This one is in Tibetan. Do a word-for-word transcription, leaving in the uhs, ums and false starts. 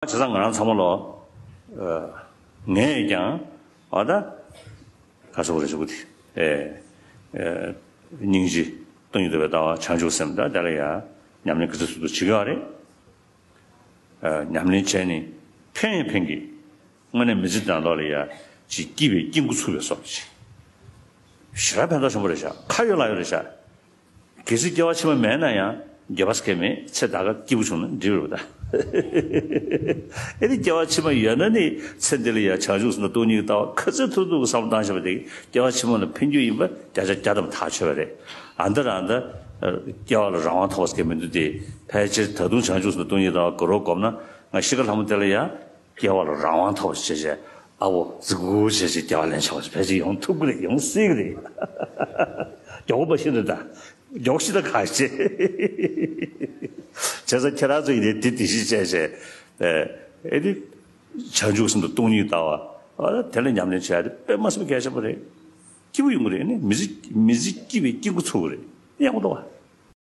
བྱས་ཙང་ང་རང་ཚང་མ་ལོ། ཨ། ངས་ཀྱང་ཨ་ད་ག་ཟེར་དགོས་རེད་ཟེར་དགོས་དེ། ཨེ། ཨེ། སྙིང་རྗེ། སྟོང་ཉིད་རྟོགས་པའི་ལྟ་བ། བྱང་ཆུབ་སེམས། ད་དེ་ལ་ཡ་ཉམས་ལེན་ག་ཚོད་ཚོད་དུ་བྱེད་ཀྱི་ཡོད་རེད། ཨ། ཉམས་ལེན་བྱས་ནས་ཕན་ཡང་ཕན་གྱི། དངོས་གནས་མི་ཚེ་ནང་ལོགས་ལ་ཡ་ཅིག་སྐྱིད་པའི་སྐྱིད་འགོ་ཚུགས་པའི་བཟོ་འདྲ་ཅིག་ཞེ་དྲག་ཕན་ཐོགས་ཆེན་པོ་རེད་ཤག་ཁ་ཡོད་ལག་ཡོད་རེད་ཤག་གལ་སྲིད་སྐྱེ་བ་ཕྱི་མ་མེད་ན་ཡང་འགྱོད་པ་ཟེར་མཁན་མེད། ཚེ་ད་ག་སྐྱིད་པོ་བྱུང་ན་འགྲིག་རེད་པ། ད་ཨེ་ནི་སྐྱེ་བ་ཕྱི་མ་ཡོད་ན་ནི་ཚེ་འདི་ལ་ཡང་བྱང་ཆུབ་སེམས་དང་སྟོང་ཉིད་ཀྱི་ལྟ་བ་ག་ཚོད་ཐུབ་ཐུབ་ཀྱི་བསམ་བློ་བཏང་བཞག་པ་དེ་སྐྱེ་བ་ཕྱི་མ་ལ་ཕན་རྒྱུ་ཡིན་པ་བརྒྱ་ཆ་བརྒྱ་ཐམ་པ་ཐག་ཆོད་པ་རེད། ཨ་འདི་རང་ད་སྐྱེ་བ་ལ་རང་དབང་ཐོབ་པ་ཟེར་མཁན་མི་འདུག་སྟེ། ཕལ་ཆེར་ད་དུང་བྱང་ཆུབ་སེམས་དང་སྟོང་ཉིད་ཀྱི་ལྟ་བ་དགའ་རབ་སྒོམ་ན། ང་ཤི་ཁ་ལྷ་མོ་དེ་ལ་ཡང་སྐྱེ་བ་ལ་རང་དབང་ཐོབ་པ་བྱས་བྱས། ཨ་བོ་རྫིག་པོ་བྱས་བྱས་སྐྱེ་བ་ལེན་ཆོག་པ་ཕལ་ཆེར་ཡོང་ཐུབ་ཀྱི་རེད། ཡོང་སྲིད་ཀྱི་རེད། མགྱོགས་པོ་མ་ཤི་ན་ད། མགྱོགས་ཤི་ད་ག་བྱེད། བྱས་ཙང་ཁྱེད་རང་ཚོ་ཡིན་ནའི་དེ་དེ་བཞིན་བྱས་བྱས། ཨེ་ནི། བྱང་ཆུབ་སེམས་དང་སྟོང་ཉིད་ལྟ་བ། ཨ་དེ་ལ་ཉམས་ལེན་བྱས་ཏེ་དཔེ་མ་སྲིད་པ་གལ་ཆེན་པོ་རེད། སྐྱིད་པོ་ཡོང་གི་རེད། ཨེ་ནི་མི་ཚེ་མི་ཚེ་སྐྱིད་པའི་སྐྱིད་འགོ་ཚུགས་ཀྱི་རེད། ཡག་པོ་འདུག་བ།